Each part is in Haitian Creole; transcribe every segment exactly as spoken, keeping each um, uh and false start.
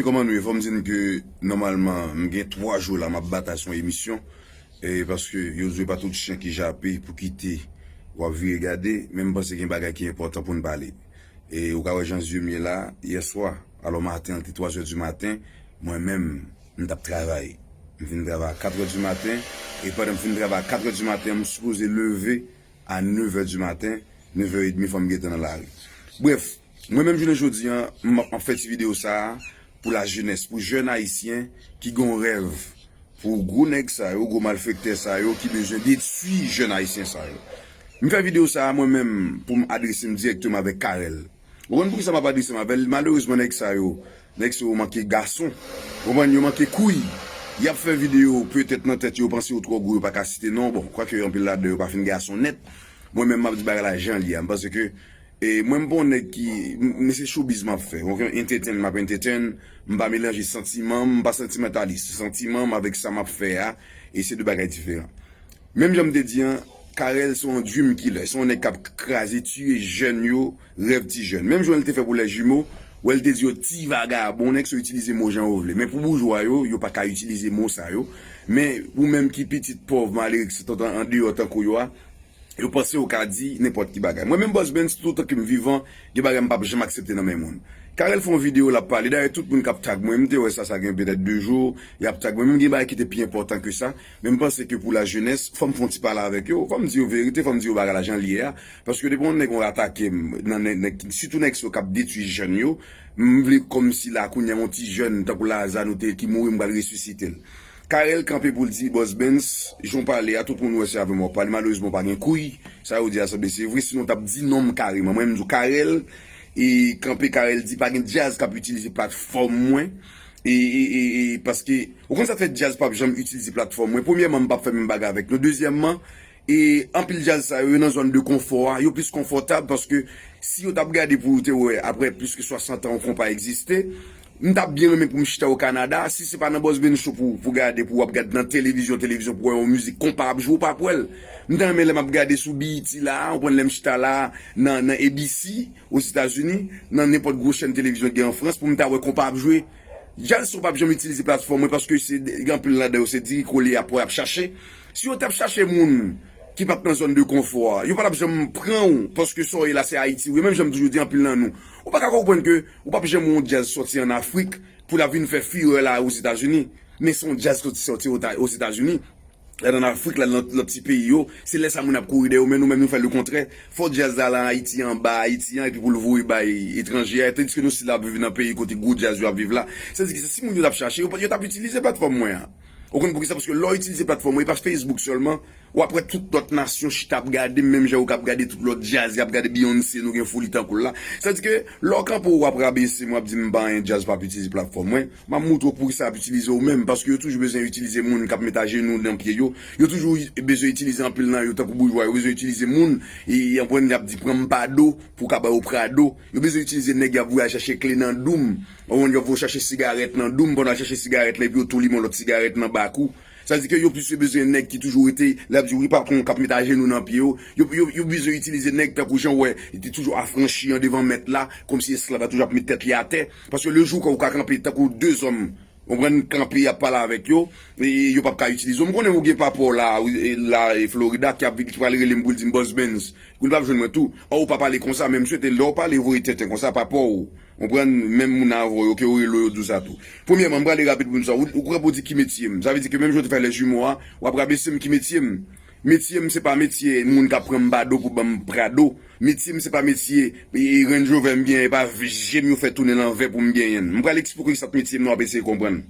Kòman nou ye? Fò m di n ke nòmalman m gen twa jou la m ap batay sou yon emisyon, e paske yo di pa tout chen ki jape pou kite w ap vire gade, men m panse gen bagay ki enpòtan pou n pale. E ou ka wè jan zye m ye la, yèswa, alò maten an te twa zè di maten, mwen menm, m t ap travay. M fin travay a kat è di maten, e pandan m fin travay a kat è di maten, m sipoze leve a nèf è di maten, nèf è edmi fò m gentan nan lari. Brèf, mwen menm jounen jodi a, m ap, m ap fè ti videyo sa a pou lajenès, pou jèn ayisyen ki gen yon rèv, pou gwo nèg sa yo, gwo malfektè sa yo ki bezwen detwi jèn ayisyen sa yo. M fè videyo sa a mwen menm pou m adrese m dirèkteman avèk Carel. Ou konn poukisa m ap adrese m avè l? Malerezman, nèg sa yo, nèg sa yo manke gason. Ou konprann? Yo manke kouy. Y ap fè videyo, petèt nan tèt yo, yo panse yo twò gwo, yo pa ka site non. Bon, kwake anpil ladan yo pa fin gason nèt. Mwen menm, m ap di bagay la jan l ye a. M panse ke, e, mwen, m pa yon nèg ki, m, m se showbiz m ap fè. Ou konprann? Entertain, m ap entertain. M pa melanje santiman m, m pa santimantalis. Santiman m avèk sa m ap fè a, e se de bagay diferan. Menm jan m te di an, Carel se yon dream killer, se yon nèg k ap kraze, tiye jèn yo, rèv ti jèn. Menm jan l te fè pou lè jimo, wè l te di yo ti vagabon, nèg sa yo itilize mo jan yo vle. Men pou boujwa yo, yo pa ka itilize mo sa yo. Men ou menm ki pitit pòv, malere, ki sot an, andeyò tankou yo a, yo panse yo ka di nenpòt ki bagay. Mwen menm Boss Benz, toutan ke m vivan, gen bagay m p ap janm aksepte nan men moun. Carel fè yon videyo, l ap pale. Dayè, tout moun k ap tag mwen, m te wè sa, sa gen petèt de jou, y ap tag mwen. Men gen bagay ki te pi enpòtan ke sa. Men m panse ke pou lajenès, fò m fè yon ti pale avèk yo. Fò m di yo verite, fò m di yo bagay la jan l ye a. Paske depi yon nèg ou atake m, nan nèg, nèg, sitou nèg sa yo k ap detwi jèn yo, m vle kòmsi la kounye a yon ti jèn, tankou Laza nou te, ki mouri, m pral resisite l. Carel kanpe pou l di Boss Benz, jan w pale a, tout moun wè se avè m w ap pale, malerezman w pa gen kouy, sa yo di a sanble se vre, sinon w t ap di non m kareman. Mwen menm m di w Carel, e kanpe Carel di pa gen djaz k ap itilize platfòm mwen, e, e, e, e, paske, ou konn sa k fè djaz p ap janm itilize platfòm mwen? Premyèman, m p ap fè menm bagay avèk nou. Dezyèmman, e anpil djaz sa yo, yo nan zòn de konfò a, yo plis konfòtab, paske si yo t ap gade pou yo te wè, apre plis ke swasant an yon konpa egziste, m t ap byen renmen pou m chita o Kanada, si se pa nan Boss Benz Show pou, pou gade, pou w ap gade nan televizyon, televizyon, pou wè yon mizik konpa ap jwe, ou p ap wè l. M ta renmen lè m ap gade sou B E T la, ou konprann, lè m chita la, nan, nan A B C, Ozetazini, nan nenpòt gwo chèn televizyon gen an Frans, pou m ta wè konpa ap jwe. Djaz sa yo p ap janm itilize platfòm mwen, paske se, gen anpil ladan yo se diri kole y ap wè, y ap chache. Si yo t ap chache moun ki p ap nan zòn de konfò a, yo pa t ap janm pran w, paske sa w ye la se Ayiti w ye. Menm jan m toujou di anpil nan nou, ou pa ka konprann ke ou p ap janm wè yon djaz sòti ann Afrik pou l ap vin fè firè la Ozetazini. Men se yon djaz ki sòti, sòti Ota-, Ozetazini. L al ann Afrik, l al nan lòt ti peyi yo, se lè sa moun ap kouri dèyè yo, men nou menm nou fè lekontrè. Fò djaz la al an Ayiti, anba Ayiti an, epi pou l voye bay etranje a, tandiske nou si l ap viv nan peyi kote gwo djaz yo ap viv la. Sètadi ke si moun yo t ap chache, yo, yo t ap itilize platfòm mwen an. Ou konn poukisa? Paske lè w itilize platfòm mwen, e pa Facebook sèlman, w ap wè tout lòt nasyon chita ap gade m, menm jan yo k ap gade tout lòt djaz, y ap gade Beyoncé, nou gen Fouli tankou l la. Sètadi ke lè w kanpe w ap rabese m, w ap di m pa anyen, djaz p ap itilize platfòm mwen. M ap moutre w poukisa y ap itilize w menm, paske yo toujou bezwen itilize moun k ap met ajenou nan pye yo. Yo toujou bezwen itilize anpil nan yo, tankou boujwa, yo bezwen itilize moun, e, e, anpwen y ap di pran m pa do pou w ka ba yo Prado. Yo bezwen itilize nèg y ap voye al chache kle nan doum, ou konprann, y ap voye chache sigarèt nan doum, pandan y al chache sigarèt la, epi yo tou limen yon lòt sigarèt nan bak ou. Sa vle di ke yo plis yo bezwen nèg ki toujou rete, lè y ap di wi patwon, k ap met ajenou nan pye yo. Yo, yo, yo bezwen itilize nèg tankou jan w wè, li te toujou afranchi an devan mèt la, kòmsi esklav la toujou ap met tèt li atè. Paske le jou ke ou ka kanpe tankou de zòm, ou konprann, kanpe, y ap pale avèk yo, e yo p ap ka itilize w. M konnen ou gen papa w la, e la, e Florida, ki ap, ki pral rele m pou l di m Boss Benz. Wi, l p ap jwenn mwen tou. Ò, ou pa pale konsa, men m swete lè w pale, voye tenten konsa, papa w. Ou konprann, menm moun avè w yo, ke yo rele w, yo di w sa tou. Premyèman, m prale rapid pou m sa. Ou, ou kwè pou w di ki metye m. Sa vle di ke menm jan w te fè lè jimo a, w ap rabese m ki metye m. Metye m, se pa metye moun k ap pran m pa do pou ban m Prado. Metye m, se pa metye, e, e, Range Rover m genyen, e pa je m yo fè tounen lanvè pou m genyen l. M pral eksplike w ki sa k metye m, w ap eseye konprann.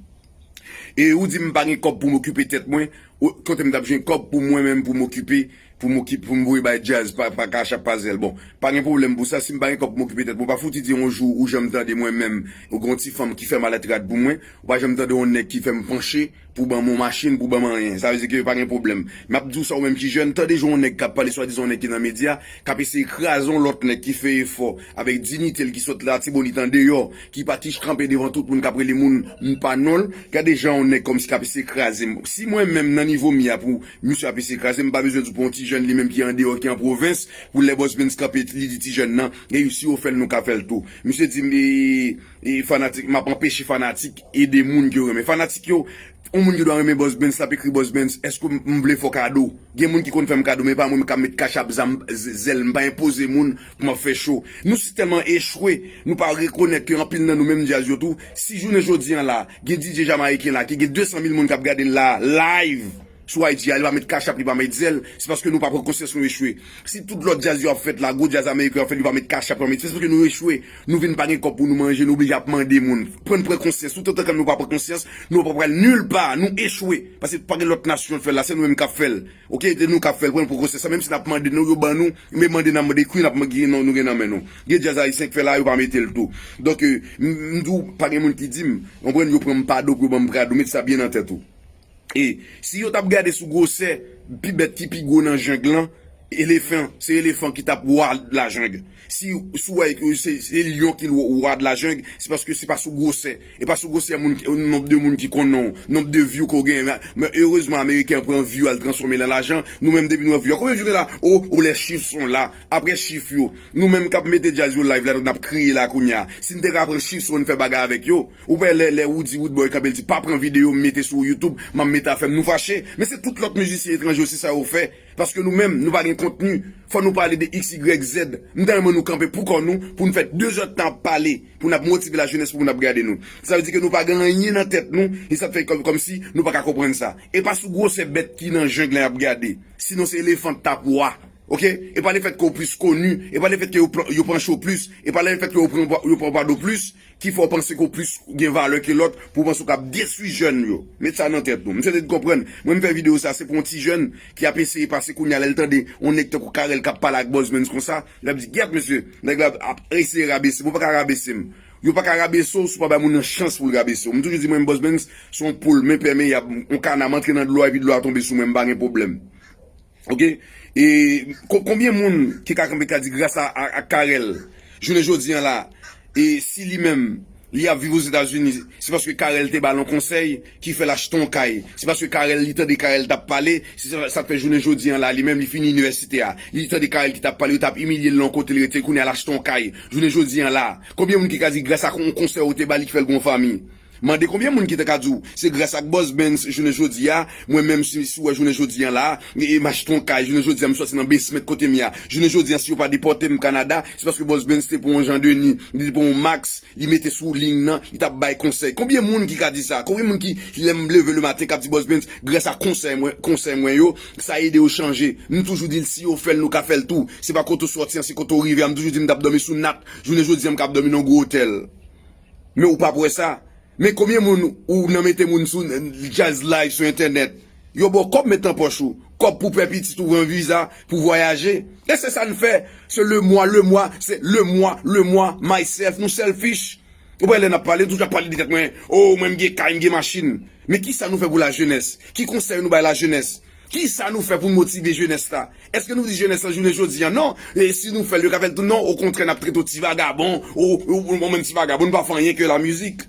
E ou di m pa gen kòb pou m okipe tèt mwen, ou, kote m t ap jwenn kòb pou mwen menm pou m okipe, pou m okipe, pou m voye bay djaz, pa, pa Cash App, pa Zelle. Bon, pa gen pwoblèm pou sa, si m pa gen kòb pou m okipe tèt mwen, ou pa fouti di yon jou ou janm tande mwen menm, ou gen yon ti fanm ki fè malèt rad pou mwen, ou pa janm tande yon nèg ki fè m panche, pou ban m yon machin, pou ban m anyen. Sa vle di ke pa gen pwoblèm. M ap di w sa ou menm ki jèn, tande jan yon nèg k ap pale, swadizan yon nèg ki nan medya, k ap eseye kraze yon lòt nèg ki fè efò avèk diyite l, ki sot Latibonit andeyò, ki pa, ki kanpe devan tout moun, k ap rele moun m pa non l. Gade jan yon nèg kòmsi k ap eseye kraze m. Si mwen menm nan nivo m ye a pou misye ap eseye kraze m, m pa bezwen di w pou yon ti jèn li menm ki andeyò, ki an pwovens, pou lè Boss Benz kanpe, li di ti jèn nan, e si yo fè l, nou ka fè l tou. Misye di m, e, e fanatik, m ap anpeche fanatik ede moun ke yo renmen. Fanatik yo, yon moun ki dwa renmen Boss Benz, l ap ekri Boss Benz, èske m, m vle fè w kado? Gen moun ki konn fè m kado, men pa mwen, m ka met kachap, zam, z-, zèl, m pa enpoze moun pou m ap fè cho. Nou si tèlman echwe, nou pa rekonèt ke anpil nan nou menm djaz yo tou, si jounen jodi an la, gen D J jamayiken la, ki gen de san mil moun k ap gade l la, live, sou I G a, li pa met kachap, li pa met zèl, se paske nou pa pran konsyans nou echwe. Si tout lòt djaz yo ap fèt la, gwo djaz ameriken ap fèt, yo pa met kachap, yo pa met, se paske nou echwe. Nou vin pa gen kòb pou nou manje, nou oblije ap mande moun. Pran, pran konsyans. Toutotan ke nou pa pran konsyans, nou pa pral nil pa, nou echwe. Paske pa gen lòt nasyon k fè l la, se nou menm k ap fè l. Oke, se nou k ap fè l, pran, pran konsyans sa, menm si n ap mande nou, yo ban nou, men mande n ap mande kwi, n ap mande, nou, nou gen nan men nou. Gen djaz ayisyen k fè la, yo pa mete l tou. Donk, e, m, m di w, pa gen moun ki di m, konprann, yo pran m pa do pou yo ban m kado, met sa byen nan tèt ou. E si yo t ap gade sou gwosè, pi bèt ki pi gwo nan jeng lan, elefan, se elefan ki t ap wa lajeng. Si, si w wè ke se, se lyon ki wa de lajeng, se paske se pa sou gwosè. E pa sou gwosè moun, nonb de moun ki konnen w, nonb de view ke w genyen. Men, men erezman, ameriken an pran view al transfòme l an lajan. Nou menm, depi nou wè view a, konbyen view gen la? O, o, les chiffres sont là. Apre chif yo, nou menm k ap mete djaz yo live la, n ap kriye la kounye a. Si n te ka pran chif yo, n fè bagay avèk yo, ou wè lè, lè Roody Roodboy kanpe, l di, "Pa pran videyo m mete sou YouTube, m ap mete afè m," nou fache. Men se tout lòt mizisyen etranje osi sa yo fè. Paske nou menm, nou pa gen kontni. Fò nou pale de X, Y, Z. M ta renmen nou kanpe pou kò nou, pou n fè de zèdtan ap pale, pou n ap motive lajenès, pou moun ap gade nou. Sa vle di ke nou pa gen anyen nan tèt nou, e sa fè kòm, kòmsi nou pa ka konprann sa. E pa sou gwosè bèt ki nan jeng lan y ap gade. Sinon se elefan t ap wa. Oke? E pa lefèt ke w plis koni, e pa lefèt ke yo pran, yo pran cho plis, e pa lefèt ke yo pran, yo pran pado plis, ki fè w panse ke w plis gen valè ke lòt, pou w panse w kab detwi jèn yo. Met sa nan tèt nou. M swete n konprann. Mwen, m fè videyo sa, se pou yon ti jèn ki ap eseye pase kounye a, lè l tande yon nèg tankou Carel k ap pale ak Boss Benz konsa, l ap di, "Gyèt, mesye, nèg la ap eseye rabese m." Ou pa ka rabese m. Yo pa ka rabese w si w pa bay moun nan chans pou l rabese w. M toujou di mwen, Boss Benz se yon poul, men pèmeyab, yon kana, m antre nan dlo a epi dlo a tonbe sou mwen, m pa gen pwoblèm. Oke? E ko-, konbyen moun ki ka kanpe ka di gras a, a, a Carel, jounen jodi an la, e si li menm, li ap viv Ozetazini, se paske Carel te ba l yon konsèy ki fè l achte yon kay. Se paske Carel, li tande Carel t ap pale, se sa, sa k fè jounen jodi an la, li menm, li fini inivèsite a. Li tande Carel ki t ap pale, yo t ap imilye l nan yon kote l rete, kounye a l achte yon kay. Jounen jodi an la, konbyen moun ki ka di gras a yon konsèy ou te ba li ki fè l gen yon fanmi? Mande konbyen moun ki ta ka di w, se gras ak Boss Benz jounen jodi a, mwen menm si, si w wè jounen jodi an la, e, e m achte yon kay, jounen jodi a m sòti nan basement kote m ye a. Jounen jodi a si yo pa depòte m Kanada, se paske Boss Benz te pran yon Jean Denis, li te pran yon Max, li mete sou liy nan, li t ap bay konsèy. Konbyen moun ki ka di sa? Konbyen moun ki, lè m leve le maten, k ap di Boss Benz, gras a konsèy mwen, konsèy mwen yo, sa ede yo chanje? M toujou di l, si yo fè l, nou ka fè l tou. Se pa kote w sòti an, se kote w rive a. M toujou di m t ap dòmi sou nat, jounen jodi a m kab dòmi nan yon gwo otèl. Men ou p ap wè sa. Men konbyen moun ou nan mete moun sou, euh, djaz live sou entènèt? Yo ba w kòb met nan pòch ou. Kòb pou pè pitit ou, pran viza, pou vwayaje. E se sa n fè. Se le moi, le moi, se le moi, le moi, myself, nou selfish. Ou wè lè n ap pale, toujou ap pale de tèt mwen. O, mwen m gen kay, m gen machin. Men kisa nou fè pou lajenès? Ki konsèy nou bay lajenès? Kisa nou fè pou n motive jenès la? Èske nou di jenès la jounen jodi a, non, e si nou fè l, yo ka fè l tou? Non, okontrè, n ap trete w ti vagabon, o, o, o, ou menm ti vagabon, nou pa fè anyen ke lamizik.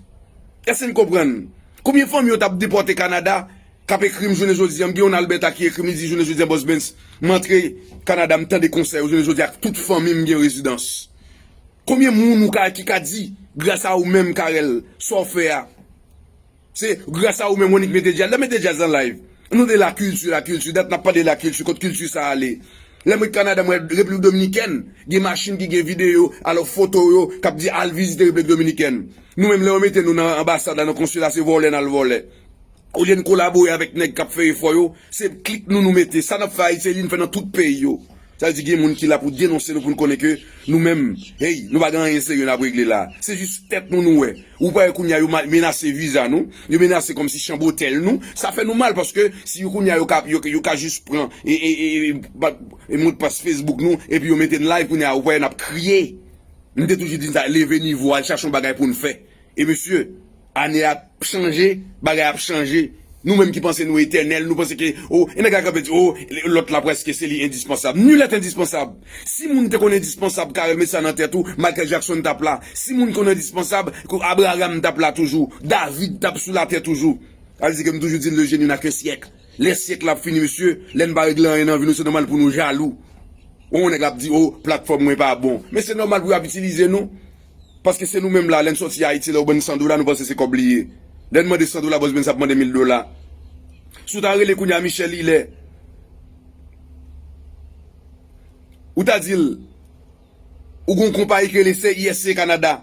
Èske n konprann? Konbyen fanmi yo t ap depòte Kanada, k ap ekri m jounen jodi a? M gen youn Alberta ki ekri m, li di, "Jounen jodi a, Boss Benz, m antre Kanada, m tande konsèy ou, jounen jodi a, ak tout fanmi m gen rezidans." Konbyen moun ou ka, ki ka di, gras a ou menm, Carel, sa w fè a? Se gras a ou menm, Monique mete djaz. Lè mete djaz an live. Nou de lakilti, lakilti. Dat n ap pale de lakilti, kot kilti sa ale? Lè mwen Kanada, mwen Repiblik Dominikèn, gen machin ki gen videyo, alò foto yo, k ap di al vizite Repiblik Dominikèn. Nou menm, lè yo mete nou nan anbasad la, nan konsila, se vòlè n al vòlè. Olye n kolabore avèk nèg k ap fè efò yo, se klik nou nou mete. Sa n ap fè Ayiti, se li n fè nan tout peyi yo. Sa vle di gen moun ki la pou denonse nou, pou n konnen ke nou menm, hey, nou pa gen anyen serye n ap regle la. Se jis tèt nou nou wè. Ou pa wè kounye a yo ma-, menase viza nou, yo menase kòmsi chanm otèl nou. Sa fè nou mal paske si yo kounye a yo ka, yo, yo ka jis pran, e, e, e, e, ba-, e modpas Facebook nou, epi yo mete n live kounye a, ou pa wè n ap kriye. M te toujou di n sa, leve nivo, al chache yon bagay pou n fè. E mesye, ane a ap chanje, bagay ap chanje. Nou menm ki panse nou etènèl, nou panse ke, o, e nèg la kanpe di, o, lòt la prèske se li endispansab. Nul est indispensable. Si moun te konn endispansab, Carel, met sa nan tèt ou, Michael Jackson t ap la. Si moun konn endispansab, Abraham t ap la toujou. David t ap sou latè toujou. Sa vle di ke m toujou di, le génie n'a qu'un siècle. Lè syèk la ap fini, mesye, lè n pa regle anyen nan vi nou, se nòmal pou nou jalou. Ou wè yon nèg ap di, o, platfòm mwen pa bon. Men se nòmal pou y ap itilize nou. Paske se nou menm la, lè n sòti Ayiti, lè yo ban n san dola, nou panse se kòb li ye. Lè n mande san dola, Bòs Benz ap mande mil dola. Si w ta rele kounye a Michel Hilaire, ou ta di l, ou gon konpayi ki rele C I S C Canada.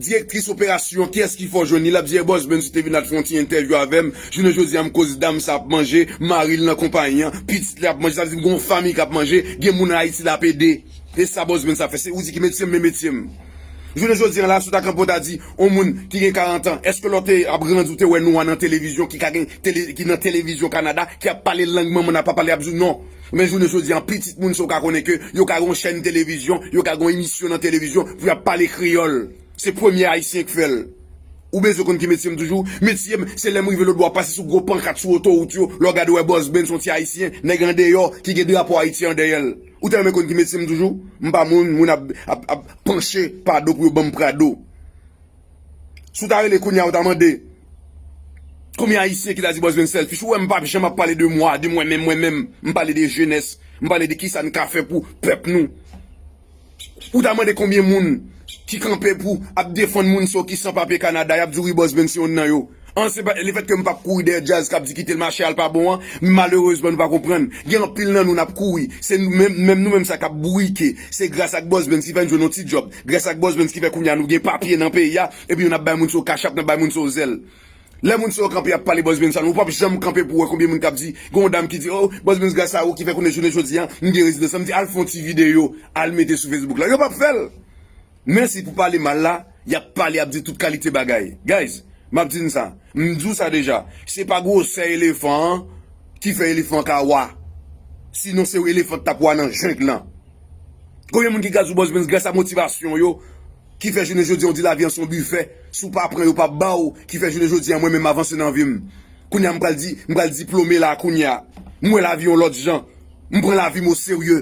Direktris operasyon, kiyès ki fè w jwenn li? L ap di, e Bòs Benz, ou te vin al fè yon ti entèvyou avè m. Jounen jodi a, m koz dam sa ap manje, mari l nan konpayi an, pitit li ap manje, sa vle di m gon fanmi k ap manje, gen moun Ayiti l ap ede. E sa Bòs Benz ap fè, se ou di ki metye m, men metye m. Jounen jodi a la, si w ta kanpe, w ta di, yon moun ki gen karant an, èske lè w te ap grandi, w te wè nwa nan televizyon, ki ka gen tele, ki nan televizyon Kanada, ki ap pale lang manman n ap pale, ap di w non. Men jounen jodi a, pitit moun sa w ka konnen ke yo ka gon chèn televizyon, yo ka gon emisyon nan televizyon pou y ap pale kreyòl. Se premye Ayisyen k fè l. Ou bezwen konn ki metye m toujou? Metye m, se lè m rive lòtbò a, pase sou gwo pankat sou otowout yo, lè w gade w wè Bòs Benz se yon ti Ayisyen, nèg andeyò ki gen drapo Ayiti an dèyè l. Ou ta renmen konn ki metye m toujou? M pa moun, moun ap, ap, ap panche pado pou yo ban m prado. Si w ta rele kounye a, ou ta mande, konbyen Ayisyen ki ta di Bòs Benz selfish? Ou wè m p ap janm ap pale de mwa, de mwen menm, mwen menm. M pale de jenès. M pale de kisa n ka fè pou pèp nou. Ou ta mande konbyen moun ki kanpe pou ap defann moun sa yo ki san papye Kanada, y ap di w wi Bòs Benz se youn nan yo. An, se pa, lefètke m p ap kouri dèyè djaz k ap di kite l mache a l pa bon an, malerezman nou pa konprann. Gen anpil nan nou n ap kouri. Se nou menm, menm nou menm sa k ap bourike. Se gras ak Bòs Benz ki fè n jwenn yon ti djòb. Gras ak Bòs Benz ki fè kounye a nou gen papye nan peyi a, epi n ap bay moun sa yo kachap, n ap bay moun sa yo zèl. Lè moun sa yo kanpe ap pale Bòs Benz sa, nou p ap janm kanpe pou wè konbyen moun k ap di, gen yon dam ki di, o, Bòs Benz gras a ou ki fè kounye jounen jodi a, m gen rezidans. Sa m di, al fè yon ti videyo, al mete sou Facebook la. Yo p ap fè l. Mèsi pou pale mal la, y ap pale, y ap di tout kalite bagay. Guys, m ap di n sa. M di w sa deja. Se pa gwosè elefan an ki fè elefan ka wa. Sinon, se elefan t ap wa nan jeng lan. Konbyen moun ki ka di w Bòs Benz gras a motivasyon yo ki fè jounen jodi a w di lavi an se yon bifè? Si w pa pran yo p ap ba w, ki fè jounen jodi a mwen menm m avanse nan vi m. Kounye a m pral di, m pral diplome la kounye a. M wè lavi yon lòt jan. M pran lavi m oserye.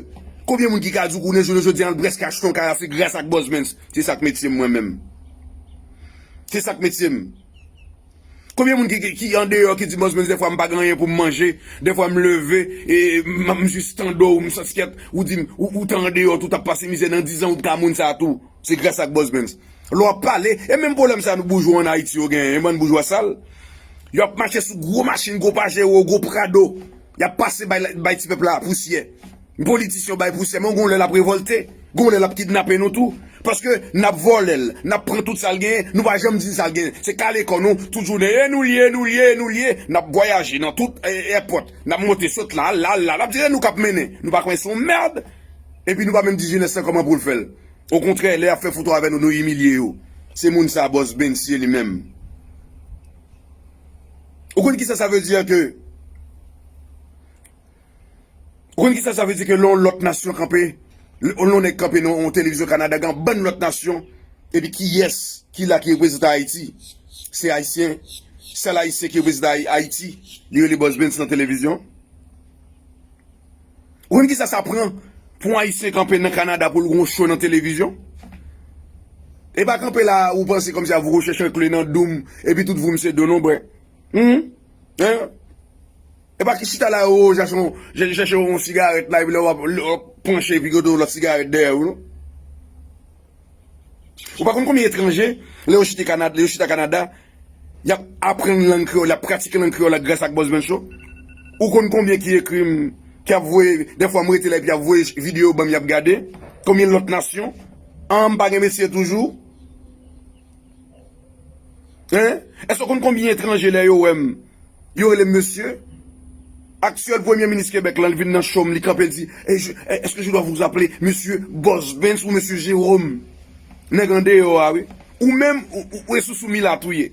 Konbyen moun ki ka di w kounye jounen jodi a l prèske achte yon kay a se gras ak Bòs Benz? Se sa k metye m mwen menm. Se sa k metye m. Konbyen moun ki, ki, ki andeyò ki di Bòs Benz dèfwa m pa gen anyen pou m manje, dèfwa m leve, e m, m jis tande w, m santi kèt, ou di m, ou, ou te andeyò tou, t ap pase mizè nan diz an, ou t ka moun sa tou. Se gras ak Bòs Benz. Lè w ap pale, e menm pwoblèm sa nou boujwa ann Ayiti yo genyen, bann boujwa sal. Y ap mache sou gwo machin, gwo Pajero, gwo Prado. Y ap pase bay, bay ti pèp la pousyè. Politisyen yo bay pousyè, men gon lè l ap revòlte. Gon lè l ap kidnape nou tou. Paske n ap vòlè l, n ap pran tout sa l genyen, nou pa janm di n sa l genyen. Se kale kò nou, tout jounen, e nou l ye, e nou l ye, e nou l ye. N ap vwayaje nan tout, e, èpòt. N ap monte sot la, al la, al la. N ap di, e nou k ap mennen. Nou pa kwè se yon mèd. Epi nou pa menm di jenès lan kòman pou l fè l. Okontrè, lè y ap fè foto avè nou, nou imilye yo. Se moun sa Bòs Benz ye li menm. Ou konn kisa sa vle di ke, ou konn kisa sa vle di ke lè yon lòt nasyon kanpe, lè yon nèg kanpe nan yon televizyon Kanada, gen yon bann lòt nasyon, epi kiyès ki la ki reprezante Ayiti? Se Ayisyen, sèl Ayisyen ki reprezante Ay-, Ayiti, li rele Bòs Benz nan televizyon. Ou konn kisa sa pran pou yon Ayisyen kanpe nan Kanada pou l gon show nan televizyon? E pa kanpe la, ou panse kòmsi a vou chèche yon kle nan doum, epi tout voum se do non, bwè. Hum? Hein? E pa ki chita la, ou chèche yon, chèche yon sigarèt la, epi lè w ap, lè w ap panche, epi kote yon lòt sigarèt dèyè ou, non? Ou pa konn konbyen etranje, lè yo chita Kanada, lè yo chita Kanada, y ap aprann lang kreyòl, y ap pratike lang kreyòl la gras ak Bòs Benz Show. Ou konn konbyen ki ekri m, ki ap voye, dèfwa m rete la epi y ap voye videyo ban m, y ap gade. Konbyen lòt nasyon? An, m pa gen mesye toujou? Hein? Èske w konn konbyen etranje lè yo wè m? Yo rele m mesye. Aktyèl premye minis Kebèk lan, li vin nan show m, li kanpe, li di, eh, je, eh, est-ce que je dois vous appeler monsieur Bòs Benz ou monsieur Jérôme? Nèg andeyò a, wi. Ou menm, ou, ou, ou e sousou milat ou ye.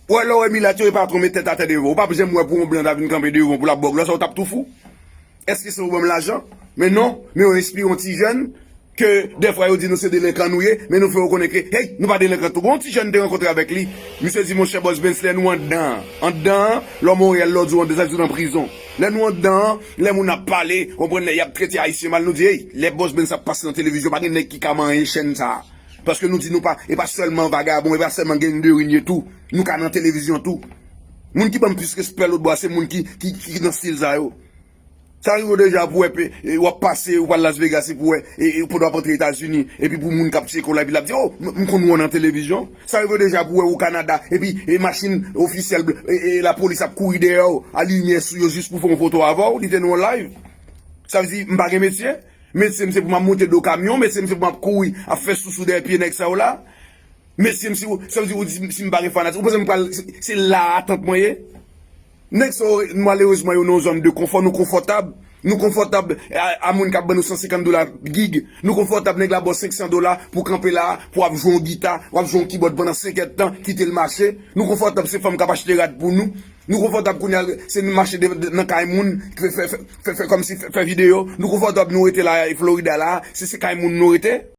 Ou wè lè w wè milat yo, e patwon met tèt atè devan w. Ou p ap janm wè pou yon blan ta vin kanpe devan w pou l ap ba w glwa, sa w t ap tou fou? Èske se w ban m lajan? Men non, men yo enspire yon ti jèn ke dèfwa yo di nou se delenkan nou ye, men nou fè yo konnen ke, hey, nou pa delenkan tou. Gon ti jèn te rankontre avèk li, misye di, monchè Bòs Benz, lè nou anndan an, anndan an, lè w Monreyal, lè w di w anndan, sa vle di w nan prizon. Lè nou anndan an, lè moun ap pale, konprann, lè y ap trete Ayisyen mal, nou di, hey, lè Bòs Benz ap pase nan televizyon, pa gen nèg ki ka manyen chèn sa a. Paske nou di nou pa, e pa sèlman vagabon, e pa sèlman gang de rue n ye tou. Nou ka nan televizyon tou. Moun ki ban m plis respè lòt bò a, se moun ki, ki, ki nan stil sa yo. Sa rive w deja pou wè, pe- e, w ap pase, ou pral Las Vegas, epi w wè, e, e, pandan w ap antre Etazini, epi pou moun k ap tcheke w la, epi l ap di, "Oh, m m konn wè w nan televizyon." Sa rive w deja pou wè w Kanada, epi e machin ofisyèl, e, e, lapolis ap kouri dèyè w, a limyè sou yo jis pou fè yon foto avè w, li te nan yon live. Sa vle di, m pa gen metye? Metye m se pou m ap monte do kamyon, metye m se pou m ap kouri, ap fè sousou dèyè pye nèg sa yo la. Mesye, m si ou, sa vle di ou di si m pa gen fanatik. Ou panse m pral, se, se la atant mwen ye? Nèg sa yo, malerezman, yo nan yon zòn de konfò, nou konfòtab. Nou konfòtab a, a moun k ap ban nou san senkant dola gig. Nou konfòtab nèg la ba w senk san dola pou kanpe la, pou w ap jwe yon gita, w ap jwe yon kibòd pandan senk èdtan, kite l mache. Nou konfòtab se fanm k ap achte rad pou nou. Nou konfòtab kounye a, se nou mache de, de, nan kay moun, fè, fè, fè, fè, fè kòmsi fè, fè videyo. Nou konfòtab nou rete la, e Florida la, se, se kay moun nou rete.